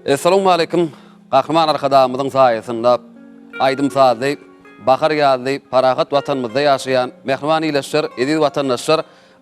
Essalawmaleýkim! Gahryman Arkadagymyzyň saýasynda aýdym-sazly, bahar-ýazly parahat Watanymyzda ýaşaýan mähriban ildeşler, eziz watandaşlar,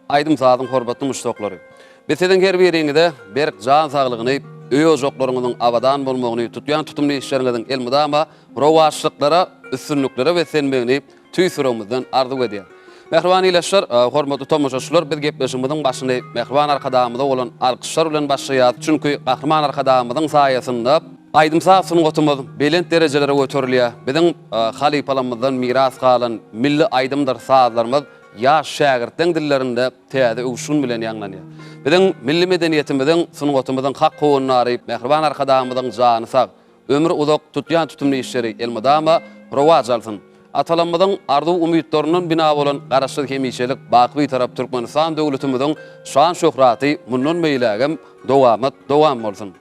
aýdym-sazyň hormatly muşdaklary! Biz siziň her biriňize berk jan saglygyny, öý-ojaklaryňyzyň abadan bolmagyny, tutýan tutumly işleriňiziň elmydama rowaçlyklara, üstünliklere beslenmegini tüýs ýüregimizden arzuw edýäris. Mähriban ildeşler, hormatly tomaşaçylar, biz gepleşigimiziň başyny mähriban Arkadagymyza bolan alkyşlar bilen başlaýarys. Çünki Gahryman Arkadagymyzyň saýasynda aýdym-saz sungatymyz belent derejelere göterilýär. Biziň halypalarymyzdan miras galan milli aýdymdyr sazlarymyz ýaş şägirtleň dillerinde täze öwüşgin bilen ýaňlanýar. Biziň milli medeniýetimiziň, sungatymyzyň hak howandary mähriban Arkadagymyzyň jany sag, Ömri uzak, tutýan tutumly işleri elmydama rowaç alsyn! Atalarymyzyň arzuw-umytlaryndan bina bolan Garaşsyz hemişelik baky Bitarap Türkmenistan döwletimiziň şan-şöhraty mundan beýlägem dowamat dowam bolsun!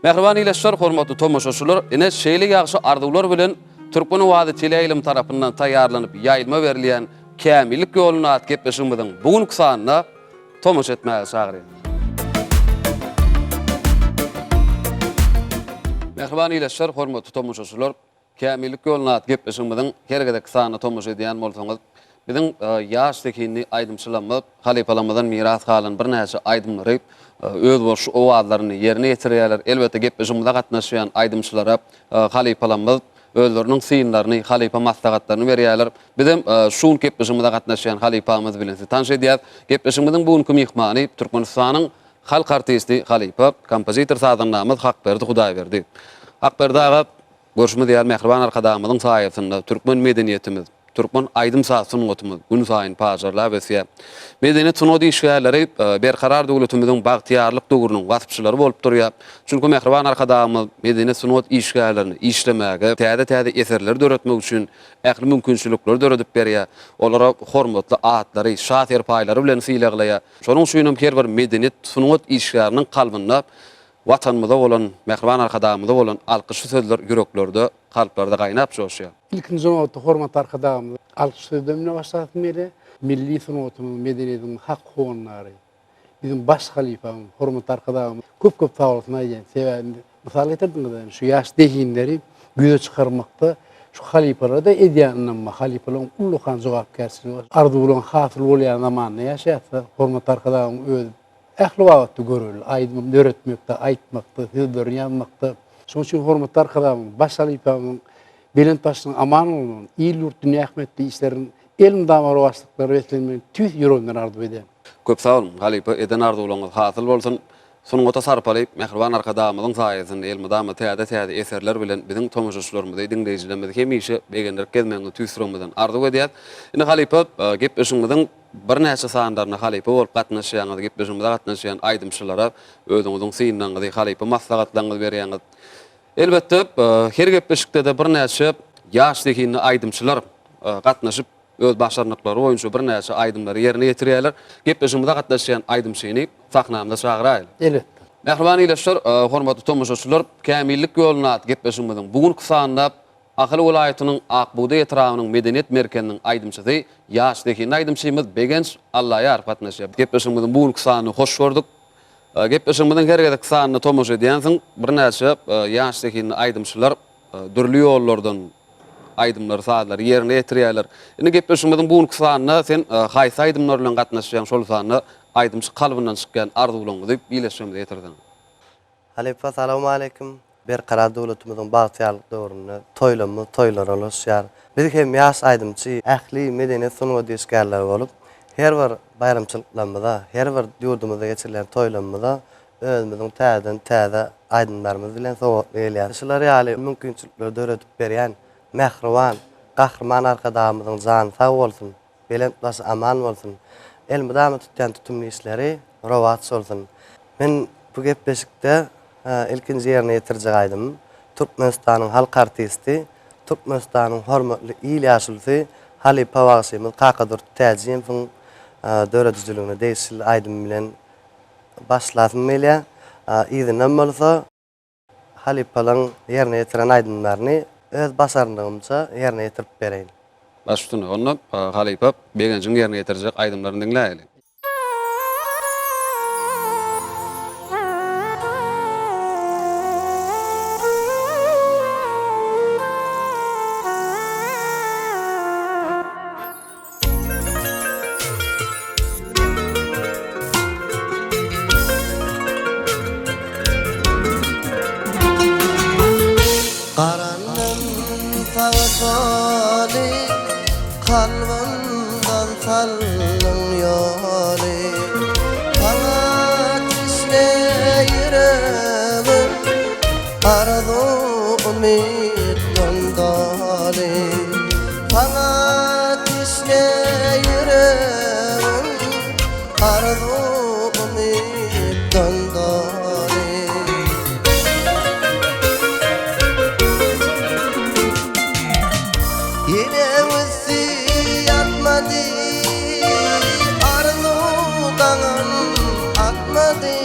Mähriban ildeşler, hormatly tomaşaçylar, ine şeýle ýagşy arzuwlar bilen Türkmen owazy teleýaýlymy tarapyndan taýýarlanyp ýaýlyma berilýän Kämillik ýolunda atly gepleşigimiziň bu günki sanynda tomaşa etmäge çagyrýar. Mähriban ildeşler, hormatly tomaşaçylar, Kämillik ýoluna atly gepleşigimiziň her gezekki sanyna tomaşa edýän bolsaňyz, biziň ýaş zehinli aýdymçylarymyz halypalarymyzdan miras galan birnäçe aýdymlary özboluşly owazlaryny ýerine ýetirýärler. Elbetde, gepleşigimize gatnaşýan aýdymçylara halypalarymyz özleriniň synlaryny, halypa maslahatlaryny berýärler. Bizem şu gün gepleşigimize gatnaşýan halypamyz bilen sizi tanyş edýäris. Gepleşigimiziň bu günki myhmany Türkmenistanyň halk artisti, halypa, kompozitor sazandamyz Hakberdi Hudaýberdi. Hakberdi aga, görşümiz ýaly mähriban Arkadagymyzyň saýasynda türkmen medeniýetimiz, türkmen aýdym-saz sungatymyz günsaýyn pajarlap ösýär. Medeniýet-sungat işgärleri Berkarar döwletimiziň bagtyýarlyk döwrüniň waspçylary bolup durýar. Çünki mähriban Arkadagymyz medeniýet-sungat işgärlerini işlemäge, täze-täze eserleri döretmek üçin ähli mümkinçilikleri döredip berýär. Olara hormatly atlary, şa serpaýlary bilen sylaglaýar. Şonuň üçin hem her bir medeniýet, sungat işgäriniň kalbynda Watanymyza bolan, mähriban Arkadagymyza bolan alkyşly sözler ýüreklerde, kalplarda gaýnap joşýar. Ilkinji nobatda hormatly Arkadagymyza alkyş sözden bilen başlasym gelýär. Milli sungatymyzyň, medeniýetimiziň hak howandary, biziň baş halypamyz hormatly Arkadagymyza köp-köp sagbolsun aýdýan. Sebäbi indi mysal getirdiňiz indi şu ýaş zehinleri ýüze çykarmakda şu halypalara-da edýän ynam bar. Halypalaryň ullakan jogapkärçiligi bar. Arzuwlaryň hasyl bolýan zamanynda ýaşaýarys. Hormatly Arkadagymyň özi ähli babatda görelde. Aýdym döretmekde, aýtmakda, sözlerini ýazmakda. Şonuň üçin hormatly Arkadagymyzyň, baş halypamyzyň belent başynyň aman bolmagyny, il-ýurt, dünýä ähmiýetli işleriniň elmydama rowaçlyklara beslenmegini tüýs ýüregimden arzuw edýän. Köp sag boluň, halypa, eden arzuwlaryňyz hasyl bolsun! Sungata sarpaly mähriban Arkadagymyzyň saýasynda elmydama täze-täze eserler bilen biziň tomaşaçylarymyzy, diňleýjilerimizi hemişe begendirip gezmegiňizi tüýs ýüregimizden arzuw edýäs. Indi halypa, gepleşigimiziň birnäçe sanlaryna halypa bolup gatnaşýaňyz, gepleşigimize gatnaşýan aýdymçylara özüňiziň synlaryňyzy, halypa maslahatlaryňyzy berýäňiz. Elbetde, her gepleşikde-de birnäçe ýaş zehinli aýdymçylar gatnaşyp, öz başarnyklary boýunça birnäçe aýdymlary ýerine ýetirýärler. Gepleşigimize gatnaşýan aýdymçyny sahnamyza çagyraýaly. Elbetde. Mähriban ildeşler, hormatly tomaşaçylar, Kämillik ýoluna atly gepleşigimiziň bu günki sanynda Ahal welaýatynyň Ak bugdaý etrabynyň medeniýet merkeziniň aýdymçysy, ýaş zehinli aýdymçymyz Begenç Allaýarow gatnaşýar. Gepleşigimiziň bu günki sanyny hoş gördük. Gepleşigimiziň her gezekki sanyna tomaşa edýänsiň, birnäçe ýaş zehinli aýdymçylar dürli ýollardan aýdymlary, sazlary ýerine ýetirýärler. Indi gepleşigimiziň bu günki sanynda sen haýsy aýdymlar bilen gatnaşýaň, şol sanda aýdymçy kalbyndan çykýan arzuwlaryňyzy ildeşlerimize ýetirseň. Halypa salowmaleýkim. Berkarar döwletimiziň bagtyýarlyk döwründe toýlarymyz toýlara ulaşýar. Biz hem ýaş aýdymçy, ähli medeniýet sungat işgärleri bolup, her bir baýramçylyklarymyza, her bir ýurdumyzda geçirilýän toýlarymyza özümiziň täzeden täze aýdymlarymyz bilen sowgatly gelýäris. Şular ýaly mümkinçilikleri döredip berýän mähriban Gahryman Arkadagymyzyň jany sag bolsun, belent başy aman bolsun! Elmydama tutýan tutumly işleri rowaç bolsun! Men bu gepleşikde ilkinji ýerine ýetirjek aýdymym Türkmenistanyň halk artisti, Türkmenistanyň hormatly il ýaşulusy, halypa bagşymyz Kakadurdy Täjiýewiň döredijiligine degişli aýdym bilen başlasym gelýär. Yzyndan bolsa halypalaryň ýerine ýetiren aýdymlaryny öz başarnygymça ýerine ýetirip bereýin. Baş üstüne. Onda halypa Begenjiň ýerine ýetirjek aýdymlaryny diňläýeli. Arzuw umytdan doly. Saňa teşne ýüregim Arzuw umytdan doly. Ýene üsti ýatmady Arzuw daňym atmady.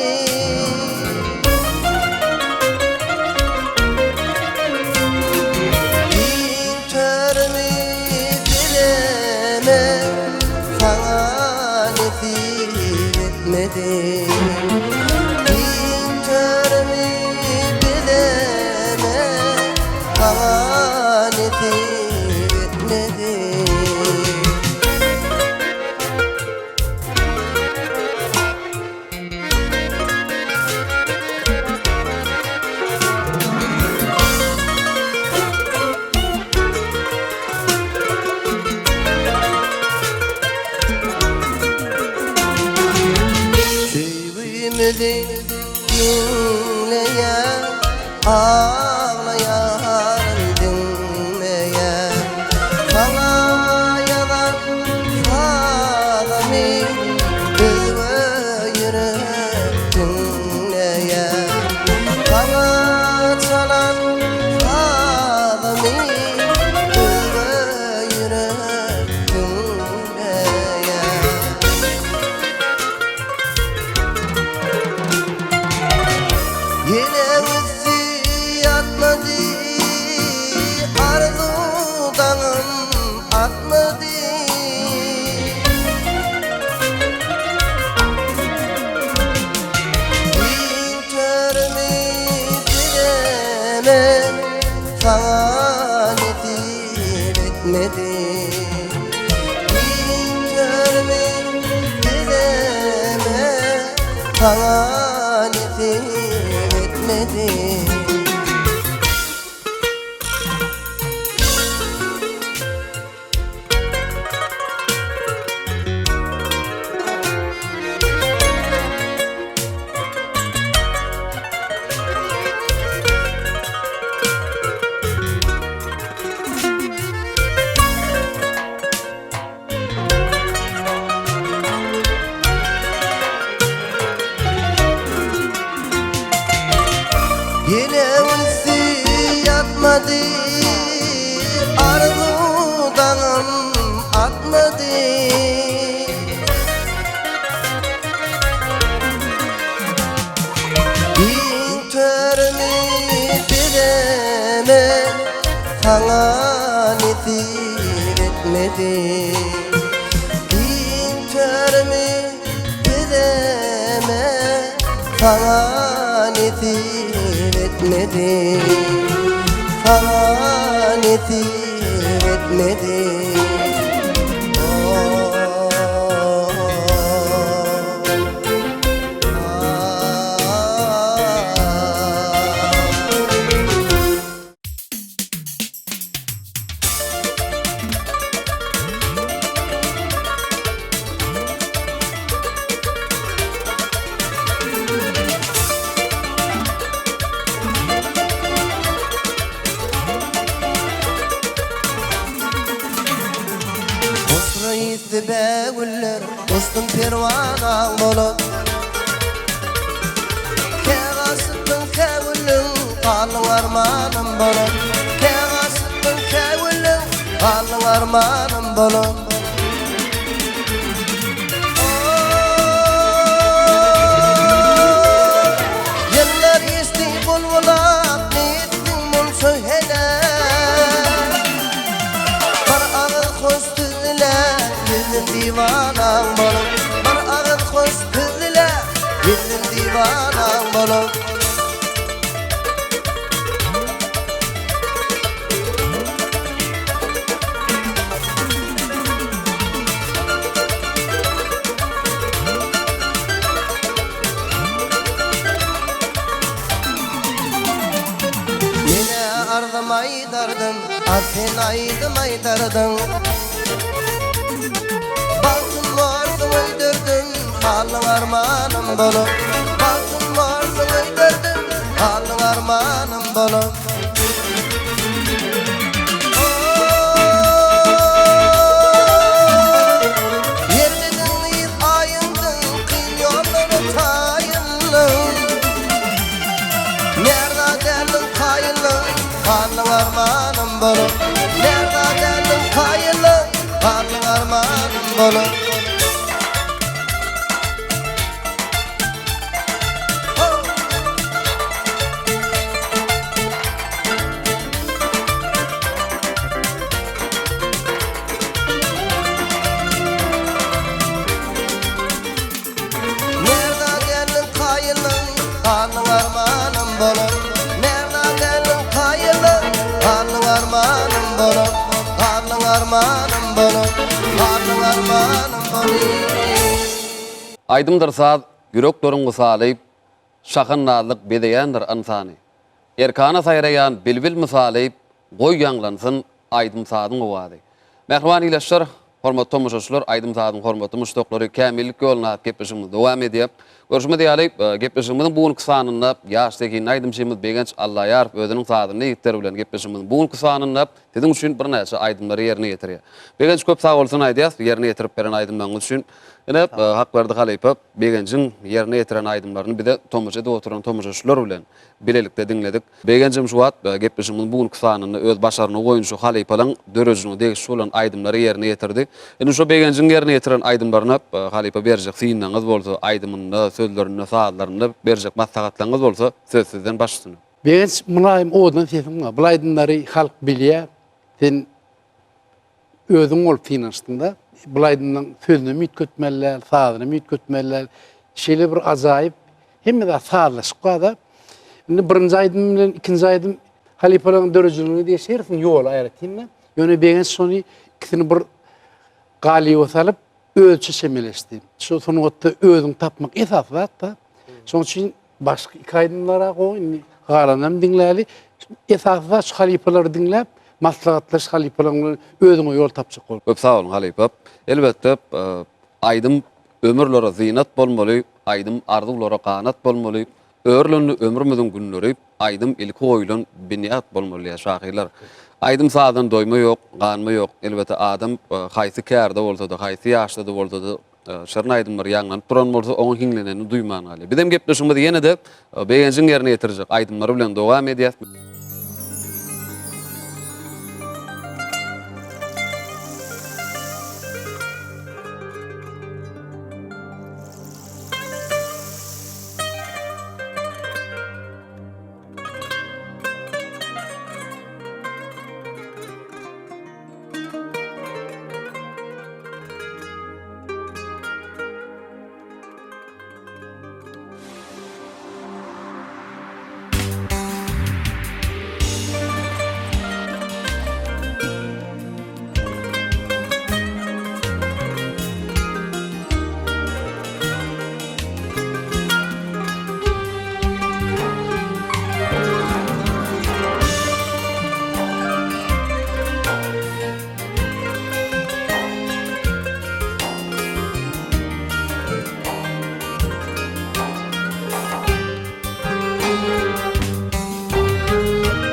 Giň törümi dileme, Saňa nesip etmedi. Giň törümi dileme, Saňa nesip etmedi. Söýgimizi diňleýän, aglaýaryn diňmeýän. Saňa ýazan sazymy özge ýürek diňleýär. Saňa çalan sazymy özge ýürek diňleýär. Ýene üsti ýatmady, arzuw daňym atmady. Giň törümi dileme, saňa nesip etmedi. Giň törümi dileme, saňa nesip etmedi. Ýene üsti ýatmady, Arzuw daňym atmady. Giň törümi bezeme, Saňa nesip etmedi. Giň törümi bezeme, Saňa nesip etmedi. Saňa nesip etmedi. Goşra ýetdi bägüller, Uçdum perwanaň bolup. Kä gaçypdyň, kä güldüň, Galdyň armanym bolup. Kä gaçypdyň, kä güldüň, Galdyň armanym bolup. Ýyllar geçdi bulbulap, Ne etdiň munça heläk? Bir agyz hoş söz ile, Gezdim diwanaň bolup. Bir agyz hoş söz ile, Gezdim diwanaň bolup. Men-ä arzym aýdardym, a sen aýdym aýdardyň. Bagtym borsuň öýderdiň, halyň armanym bolup. Bagtym borsuň öýderdiň, halyň armanym. bolar. Ýermediň gyz aýyndyň, kyn ýollara taýyndyň. Närza däldiň kaýyldyň, Galdyň armanym bolup. Närza däldiň kaýyldyň, Galdyň armanym bolup. Merda geldiň kaýylyň, Galdyň armanym bolup. Merda geldiň kaýylyň, Galdyň armanym bolup. Galdyň armanym bolup, Galdyň armanym bolup. Aýdymdyr saz ýürekleriň wysaly, Şahandazlyk bezeýändir ynsany. Erkana saýraýan bilbil mysaly, Goý ýaňlansyn aýdym-sazyň owazy. Mähriban ildeşler, hormatly tomaşaçylar, aýdym-sazyň hormatly muşdaklary, Kämillik ýoluna atly gepleşigimiz dowam edýär. Görşümiz ýaly, gepleşigimiziň bu günki sanynda ýaş zehinli aýdymçymyz Begenç Allaýarow özüniň sazynda ýigitleri bilen gepleşigimiziň bu günki sanynda siziň üçin birnäçe aýdymlary ýerine ýetirýär. Begenç köp sag bolsun aýdýas ýerine ýetirip beren aýdymlaryňyz üçin. Ine, Hakberdi halypa Begenjiň ýerine ýetiren aýdymlaryny bize tomaşa edip oturan tomaşaçylar bilen bilelikde diňledik. Begenjem şu wagt gepleşigimiziň bu günki sanynda öz başarnygy boýunça halypalaň döredijiligine degişli bolan aýdymlary ýerine ýetirdi. Indi şo Begenjiň ýerine ýetiren aýdymlaryna halypa berjek synlaryňyz bolsa, aýdymynda, sözlerinde, sazlarynda berjek maslahatlaryňyz bolsa söz sizden baş üstüne. Begenç mylaýym owadan sesiň bar. Bul aýdymlary halk bilýär. Sen Özüň bolup synanyşdyňda, bul aýdymlaň sözünem üýtgetmeli däl, sazynam üýtgetmeli däl. Şeýle bir ajaýyp, hemme zat sazlaşyk bar-da. Indi birinji aýdym bilen ikinji aýdym halypalaryň döredijiligine degişli hersiniň ýoly aýratyn-da. Ýöne Begenç şony ikisini bir galyba salyp, özüçe çemeleşdi. Şu sungatda özüňi tapmak esasy zat-da. Şonuň üçin başky iki aýdymlar-a gowy, indi galanynam diňläli. Esasy zat şu halypalary diňläp, maslahatlaş halypalaryň bilen özüňe ýol tapjak bol. Köp sag boluň halypa. Elbetde aýdym ömürlere zynat bolmaly, aýdym arzuwlara ganat bolmaly. Örlendi ömrümiziň günleri, aýdym ilki goýulan binýat bolmaly diýýär şahyrlar. Aýdym-sazdan doýma ýok, ganma ýok. Elbetde adam haýsy kärde bolsa-da, haýsy ýaşda-da bolsa-da şirin aýdymlar ýaňlanyp duran bolsa, oňa hiňlenenini duýman galýar. Bizem gepleşigimizi ýene-de Begenjiň ýerine ýetirjek aýdymlary bilen dowam edýäs.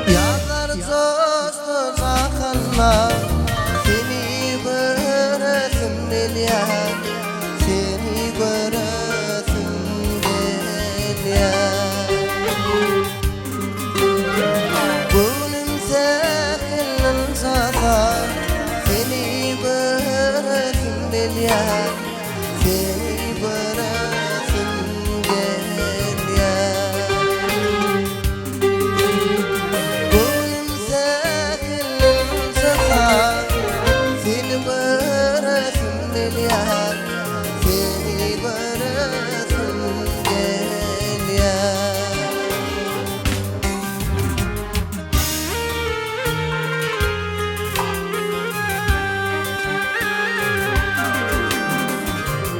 Ýazlar joşdy jahanda, Seni göresim gelýär, Seni göresim gelýär. Göwnüm sähel ynjasa, Seni göresim gelýär. Seni göresim gelýär. Göwnüm sähel ynjasa, Seni göresim gelýär. Seni göresim gelýär.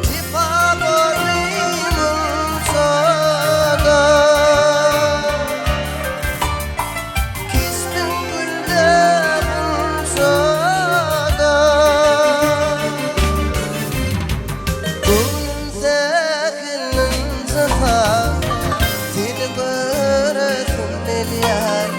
Jepa gördüm onça-da, Kesdim gülde gunça-da. Göwnüm sähel ynjasa, Seni göresim gelýär.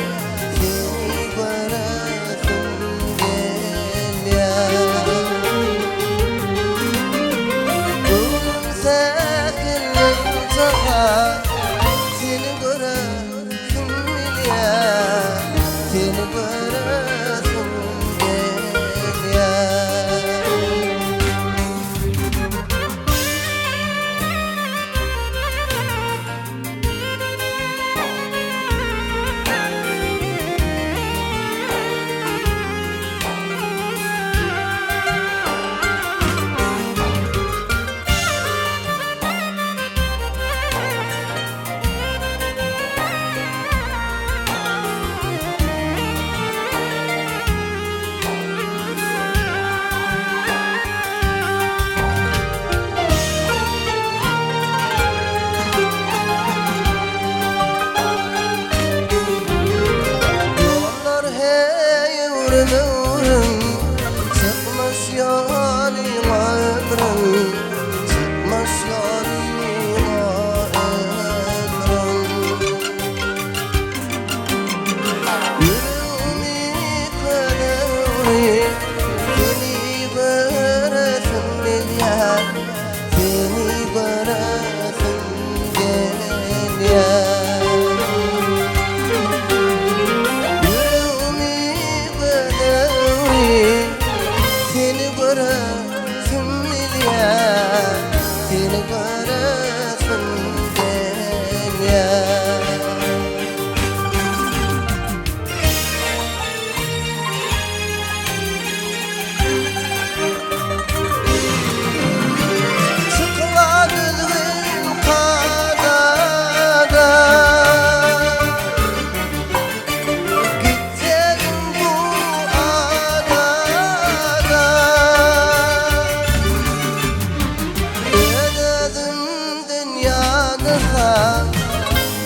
ýadysam,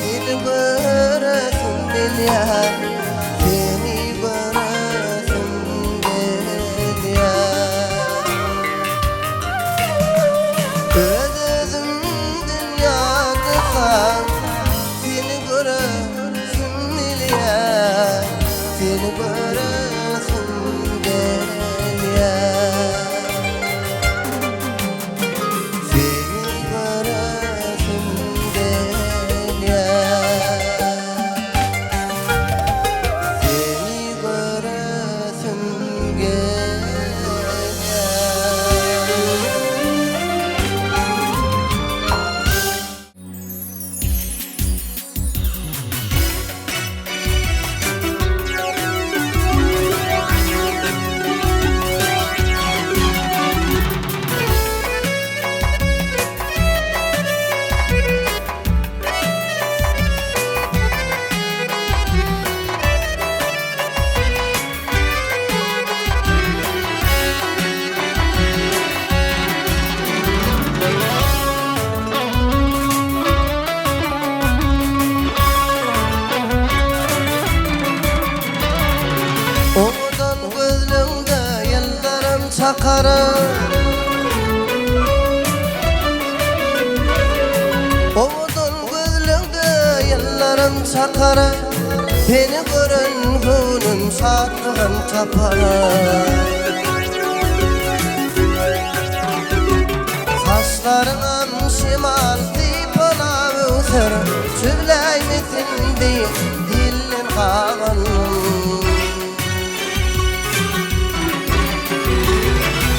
Seni göresim gelýär, Seni göresim gelýär. Öz-özümden ýadysam, Seni göresim gelýär, Seni göresim gelýär. Seni göresim gelýär. Seni göresim gelýär. Owadan gözleňde ýyldyrym çakar. Owadan gözleňde ýyldyrym çakar. Seni gören göwnüm şatlygyn tapar. Saçlaryňam şemal sypalap öwser, Çüwläýmesin diýip dilden gabannym.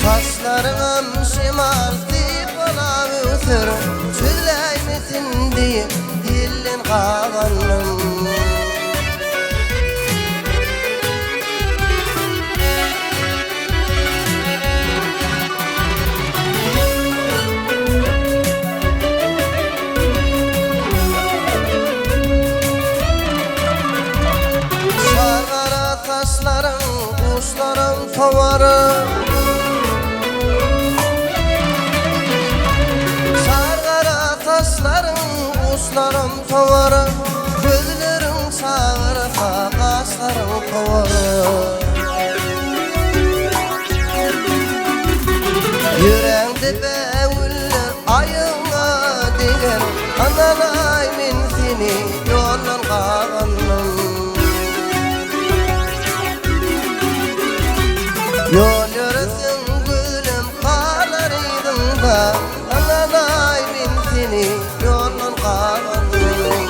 Saçlaryňam şemal sypalap öwser, Çüwläýmesin diýip dilden gabannym. Şar gara saçlaryň guşlaryň towary. Şar gara saçlaryň guşlaryň towary. Gözleriň çagyrsa gaşlaryň kowary. Ýüreňde bägüller aýagyňa deger, Ynanaý men seni ýoldan gagandym. Ýol ýöreseň gülüm galar yzyňda, Ynanaý men seni ýoldan gagandym.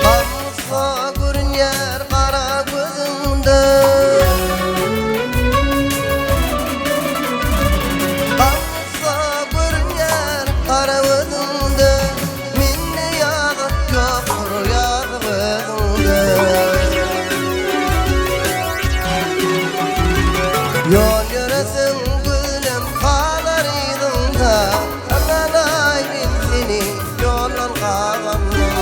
Gam-gussa görünýär gara gözüňde. Gam-gussa görünýär gara gözüňde. Mende ýazyk ýokdur ýazyk özüňde. Ýol ýöreseň gülüm galar yzyňda. Ynanaý men seni ýoldan gabandym.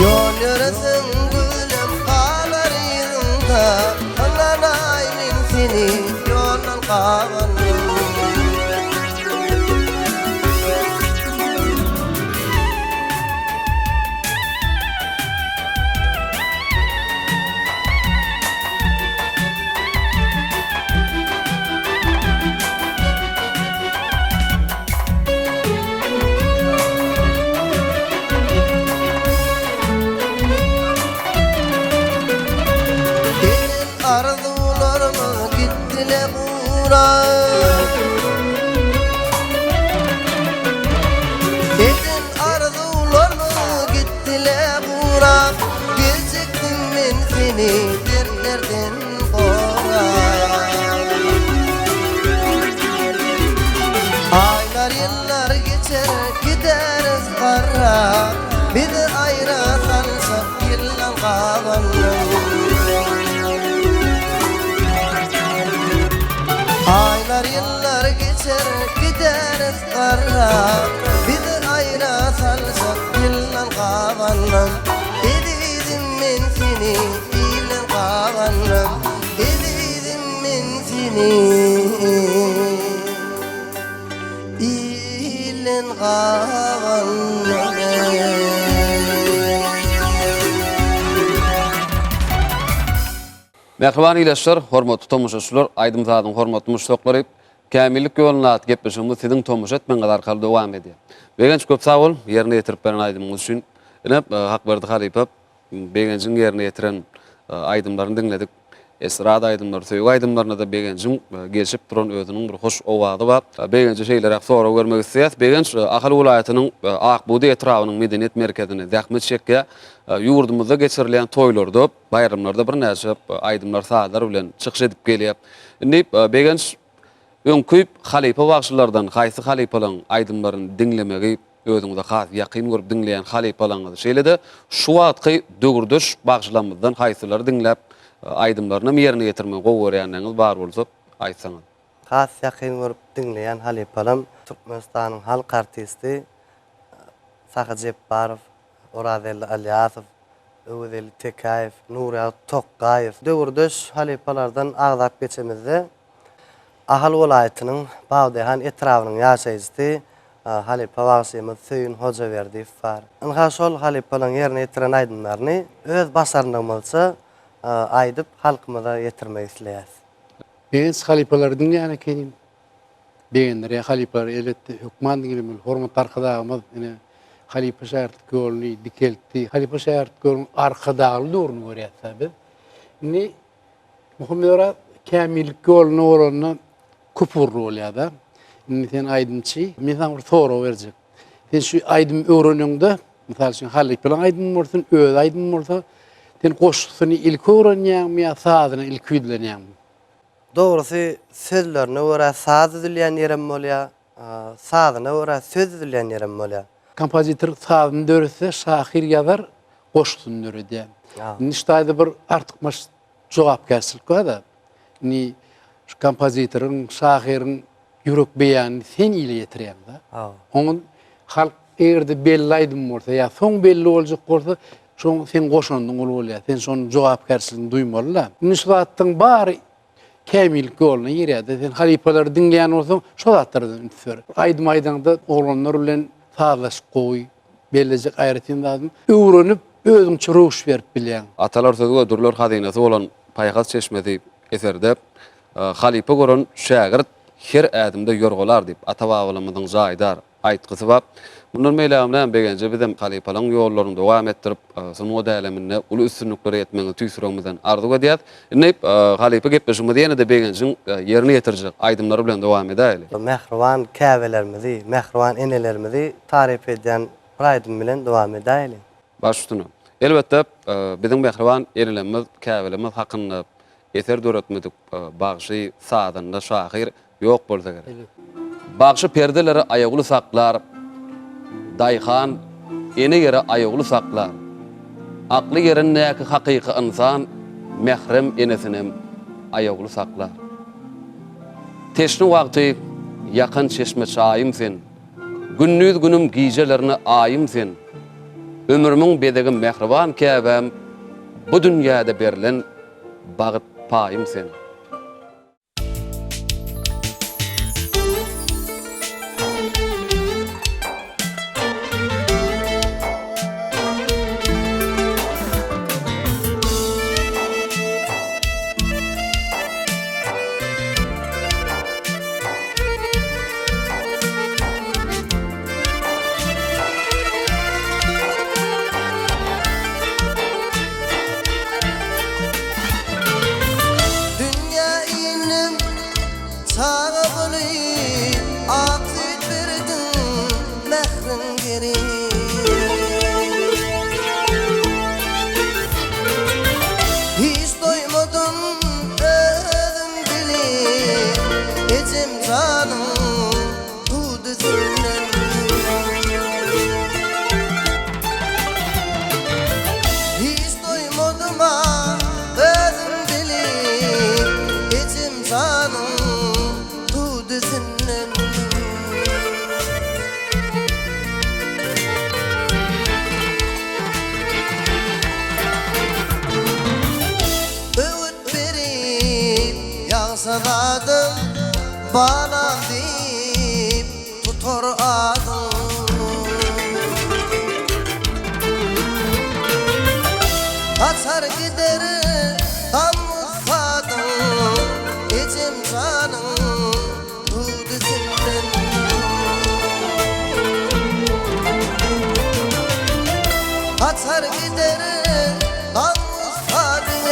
Ýol ýöreseň gülüm galar yzyňda. Ynanaý men seni ýoldan gabandym. geçer gideris garrap, Bizi aýra saljak ýyllar gabandan. Aýlar ýyllar geçer gideris garrap, Bizi aýra saljak ýyllar gabandan. Ezizim men seni ilden gabandan, Ezizim men seni ilden gabandan. Mähriban ildeşler, hormatly tomaşaçylar, aýdym-sazyň hormatly muşdaklary, Kämillik ýolunda atly gepleşigimiz siziň tomaşa etmegiňiz arkaly dowam edýär. Begenç köp sag bol, ýerine ýetirip beren aýdymyňyz üçin. Ine, Hakberdi halypa Begenjiň ýerine ýetiren aýdymlaryny diňledik. Estrada aýdymlary, söýgi aýdymlarynda-da Begenjiň gelşip duran özüniň bir hoş owazy bar. Begenje şeýleräk sorag bermek isleýäs. Begenç Ahal welaýatynyň Ak bugdaý etrabynyň medeniýet merkezinde zähmet çekýär. Ýurdumyzda geçirilýän toýlarda, baýramlarda birnäçe aýdymlar, sazlar bilen çykyş edip gelýär. Indi Begenç öňki halypa bagşylardan haýsy halypalaryň aýdymlaryny diňlemegi özüňize has ýakyn görüp diňleýän halypalaryňyzy, şeýle-de şu wagtky döwürdeş bagşylarymyzdan haýsylary diňläp, aýdymlarynam ýerine ýetirmegi gowy görýänleriňiz bar bolsa aýtsaňyz. Has ýakyn görüp diňleýän halypalarym Türkmenistanyň halk artisti Sahy Jepbarow, Orazelli Ylýasow, Öwezeli Tekäýew, Nurýagdy Tokgaýew. Döwürdeş halypalardan agzap geçemizde, Ahal welaýatynyň Bagdaýhan etrabynyň ýaşaýjysy halypa bagşymyz Söýün Hojaberdiýew bar. Ynha şol halypalaryň ýerine ýetiren aýdymlaryny öz başarnygymyzça aýdyp halkymyza ýetirmek isleýäs. Begenç halypalary diňleýän ekenim. Begendirýär halypalary elbetde hökman diňlemeli. Hormatly Arkadagymyz ine halypa şägirtlik ýoluny dikeltdi. Halypa şägirtlik ýolunyň Arkadagly döwrüni görýäs-dä biz. Indi Muhammet Oraz kämillik ýolunda bolanda köp ugurly bolýar-da. Indi sen aýdymçy, men saňa bir sorag berjek. Sen şu aýdymy öwreneňde, mysal üçin halypalaň aýdymy bolsun, öz aýdymyň bolsa, sen goşgusyny ilki öwrenýäňmi ýa sazyna ilki ýüzlenýäňmi? Dogrusy, sözlerine görä saz düzülýän ýerem bolýar, sazyna görä söz düzülýän ýerem bolýar. Kompozitor sazyny döretse, şahyr ýazar, goşgusyny döredýär. Indi şu taýda bir artykmaç jogapkärçilik bar-da. Indi şu kompozitoryň, şahyryň ýürek beýanyny sen ile ýetirýäň-de. Oňa halk eger-de belli aýdym bolsa ýa soň belli boljak bolsa, şoň seň goşandyň uly bolýar. Sen şonuň jogapkärçiligini duýmaly-da. Indi şu zatlaryň bary kämillik ýoluna girýär-de. Sen halypalary diňleýän bolsaň, şo zatlardan üns ber. Aýdym aýdaňda oglanlar bilen sazlaşyk gowy. Bellejek aýratyn zadym, öwrenip, özüňçe röwüş berip bilýäň. Atalar sözi we dürler hazynasy bolan Paýhas çeşmesi eserde Halypa gören şägirt her ädimde ýorgalar diýip, ata-babalarymyzyň jaýdar aýtgysy bar. Mundan beýlägem näme Begenje bizem halypalaryň ýollaryny dowam etdirip, sungat äleminde uly üstünliklere ýetmegiňizi tüýs ýüregimizden arzuw edýäs. Indi halypa gepleşigimizi ýene-de Begenjiň ýerine ýetirjek aýdymlary bilen dowam edäýeli. Mähriban käbelerimizi, mähriban enelerimizi taryp edýän bir aýdym bilen dowam edäýeliň. Baş üstüne. Elbetde, biziň mähriban enelerimiz, käbelerimiz hakynda eser döretmedik bagşy, sazanda, şahyr ýok bolsa gerek. Bagşy perdeleri aýawly saklar, Daýhan ene ýeri aýawly saklar. Akly ýerindäki hakyky ynsan mährem enesinem aýawly saklar. Teşne wagty ýakan çeşme çaýym sen, Gündiz günüm gijelerine aýym sen. Ömrümiň bezegi mähriban käbäm, Bu dünýäde berlen bagt paýym sen. Ýagşyzadam balam diýip tutar adyň. Gaçar gider gam-gussadyň ejem janyň hüwdüsinden. Gaçar gider gam-gussadyň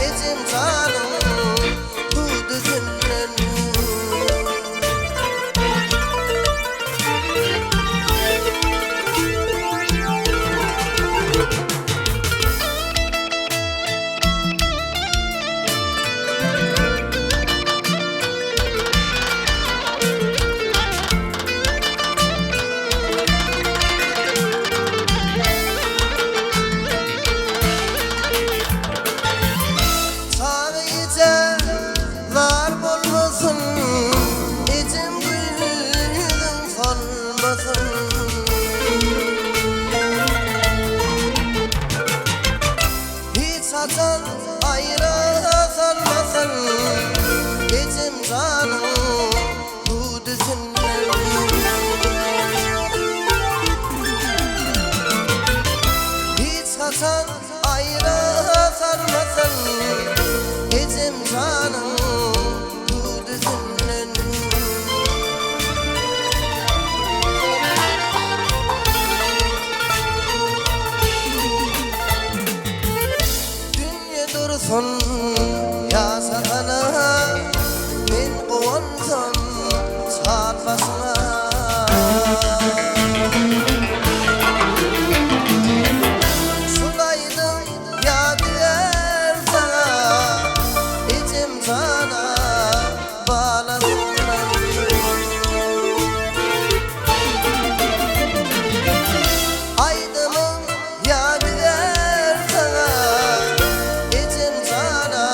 ejem janyň hüwdüsinden. Çaga eje zar bolmasyn, Ejem gül ýüzüň solmasyn. Hiç haçan aýra salmasyn, Ejem janyň hüwdüsinden. Hiç haçan aýra salmasyn, Ejem janyň hüwdüsinden. Dünýe dursun ýaşasana, Men guwansam çal başyňa. Şul aýdym ýadygär saňa, Ejem jana balasyndan. Aýdymym Ýadygär saňa ejem jana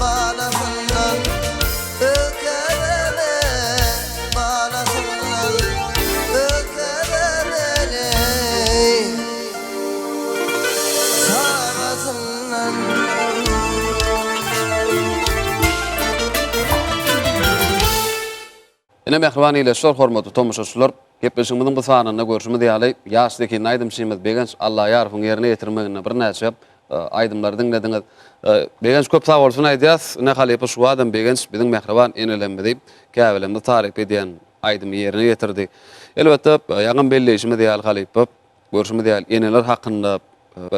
balasyndan Ökebeme balasyndan Ökebemeli çagasyndan. Ine mähriban ildeşler, hormatly tomaşaçylar, gepleşigimiziň bu sanynda görşümiz ýaly, ýaş zehinli aýdymçymyz Begenç Allaýarowyň ýerine ýetirmeginde birnäçe aýdymlary diňlediňiz. Begenç köp sag bolsun aýdýas. Ine halypa şu adam Begenç biziň mähriban enelerimizi, käbelerimizi taryp edýän aýdymy ýerine ýetirdi. Elbetde, ýaňam belleýşimiz ýaly halypa, Görşümiz ýaly, eneler hakynda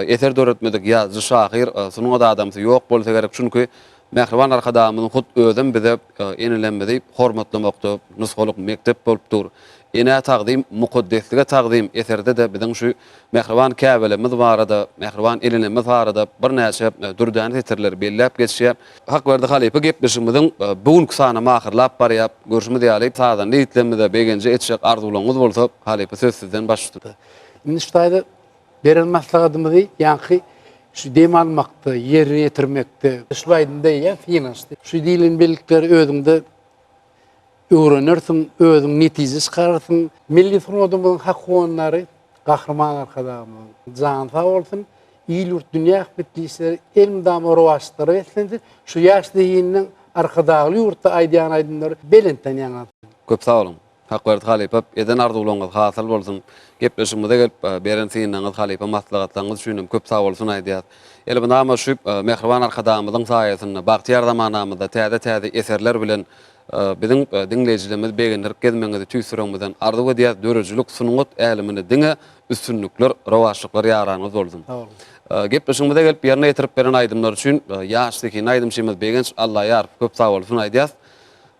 eser döretmedik ýazyjy, şahyr, sungat adamsy ýok bolsa gerek. Çünki mähriban Arkadagymyzyň hut özem bize enelerimizi hormatlamakda nusgalyk mekdep bolup dur. Enä tagzym, mukaddeslige tagzym eserde-de biziň şu mähriban käbelerimiz barada, mähriban enelerimiz barada birnäçe dürdäne setirleri belläp geçýär. Hakberdi halypa gepleşigimiziň bu günki sanam ahyrlap barýar. Görşümiz ýaly, sazanda ýigitlerimize begenje etjek arzuwlaryňyz bolsa, halypa söz sizden baş üstüne. Indi şu taýda beren maslahatymyzy ýaňky şu dem almakda, ýerine ýetirmekde, şu aýdymda eýýäm synanyşdy. Şu diýlen bellikleri özüňde öwrenersiň, özüň netije çykararsyň. Milli sungatymyzyň hak howandary Gahryman Arkadagymyzyň jany sag bolsun, il-ýurt, dünýä ähmiýetli işleri elmydama rowaçlyklara beslensin, şu ýaş zehininiň Arkadagly ýurtda aýdýan aýdymlary belentden ýaňlansyn. Köp sag boluň. Hakberdi halypa, eden arzuwlaryňyz hasyl bolsun. Gepleşigimize gelip, beren synlaryňyz, halypa maslahatlaryňyz üçin hem köp sag bolsun aýdýas. Elmydama şu mähriban Arkadagymyzyň saýasynda, bagtyýar zamanamyzda täze-täze eserler bilen Biziň diňleýjilerimizi begendirip gezmegiňizi tüýs ýüregimizden arzuw edýäs. Döredijilik, sungat äleminde diňe üstünlikler, rowaçlyklar ýaranyňyz bolsun. Sag boluň. Gepleşigimize gelip ýerine ýetirip beren aýdymlary üçin ýaş zehinli aýdymçymyz Begenç Allaýarow köp sag bolsun aýdýas.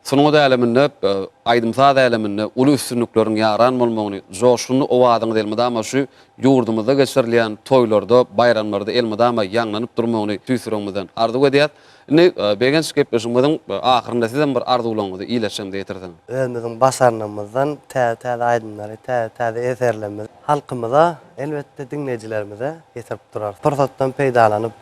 Sungat äleminde, aýdym-saz äleminde uly üstünlikleriň ýaran bolmagyny, joşgunly owazyňyz elmydama şu ýurdumyzda geçirilýän toýlarda, baýramlarda elmydama ýaňlanyp durmagyny tüýs ýüregimizden arzuw edýäs. Indi Begenç gepleşigimiziň ahyrynda sizem bir arzuwlaryňyzy ile-şemde ýetirseňiz. Özümiziň başarnygymyzdan täze-täze aýdymlary, täze-täze eserlerimizi halkymyza, elbetde diňleýjilerimize ýetirip durarys. Pursatdan peýdalanyp,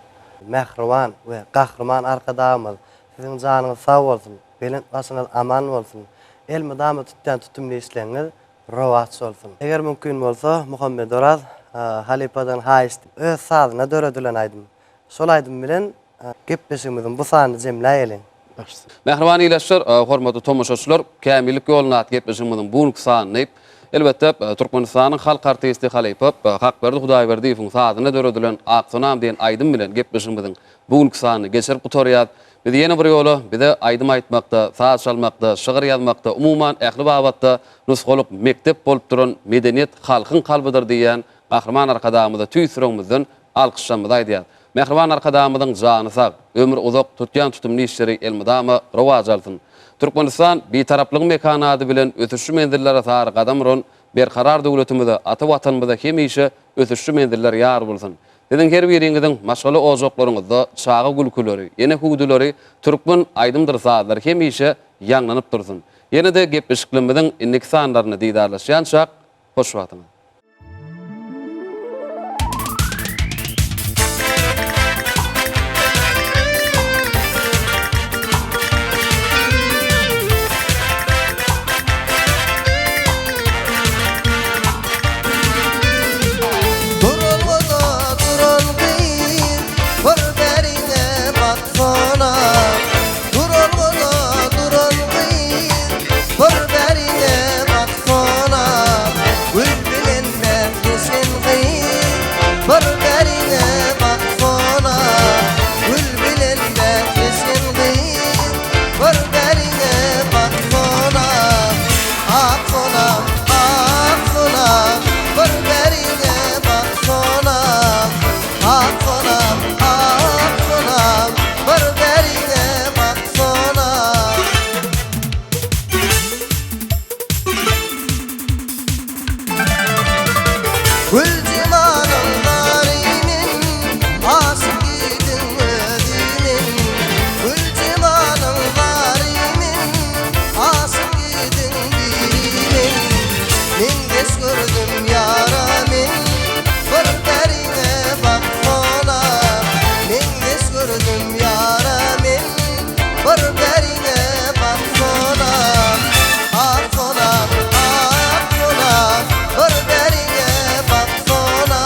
mähriban we Gahryman Arkadagymyz, Siziň janyňyz sag bolsun, belent başyňyz aman bolsun, elmydama tutýan tutumly işleriňiz rowaç bolsun! Eger mümkin bolsa, Muhammedoraz halypadan haýyşt, öz sazyna döredilen aýdym. Şol aýdym bilen Gepleşigimiziň bu sanyny jemläýeliň. Başsyn. Mähriban ildeşler, hormatly tomaşaçylar, Kämillik ýolunda atly gepleşigimiziň bu günki sanyny, elbetde, Türkmenistanyň halk artisti halypa Hakberdi Hudaýberdiýewiň sazyna döredilen Ak sonam diýen aýdym bilen gepleşigimiziň bu günki sanyny geçirip gutarýas. Biz ýene bir ýola bize aýdym aýtmakda, saz çalmakda, şygyr ýazmakda, umuman, ähli babatda nusgalyk mekdep bolup duran Medeniýet halkyň kalbydyr diýýän Gahryman Arkadagymyza tüýs ýüregimizden alkyşlarymyzy aýdýas. Mähriban Arkadagymyzyň jany sag, ömri uzak, tutýan tutumly işleri elmydama rowaç alsyn! Türkmenistan, Bitaraplygyň mekany ady bilen ösüşli menzillere sary gadam uran Berkarar döwletimize, ata Watanymyza hemişe ösüşli menziller ýar bolsun! Siziň her biriňiziň maşgala ojaklaryňyzda çaga gülküleri, ene hüwdüleri, türkmen aýdymdyr sazlary hemişe ýaňlanyp dursun! Ýene-de gepleşiklerimiziň indiki sanlarynda didarlaşýançak, hoş wagtyňyz! Duralgada duran gyz bir bäriňe baksana Duralgada duran gyz bir bäriňe baksana Gül bilen bäsleşen gyz bir bäriňe baksana Gül bilen bäsleşen gyz bir bäriňe baksana Ak sonam, ak sonam, bir bäriňe baksana. Ak sonam, ak sonam, bir bäriňe baksana. Gül jemalyň zary men, aşyk ýigidiň özi men. Gül jemalyň zary men, aşyk ýigidiň biri men. Meňzeş gördüm ýara men, bir bäriňe baksana. Meňzeş gördüm ýara men, bir bäriňe baksana. Ak sonam, ak sonam, bir bäriňe baksana.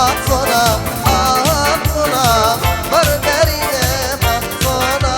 Ak sonam, ak sonam, bir bäriňe baksana.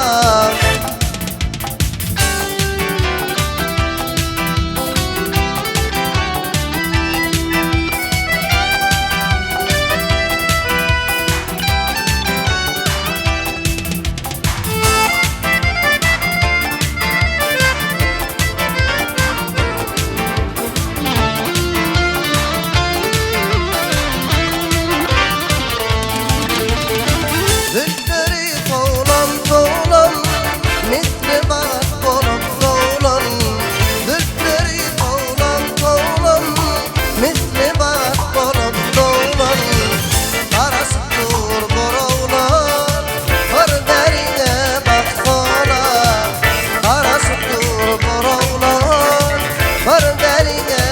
Zülpleri towlam-towlam, misli bagat bolup sowlan. Zülpleri towlam-towlam, misli bagat bolup sowlan. Garaşyp dur bir oglan, bir bäriňe baksana. Garaşyp dur bir oglan, bir bäriňe.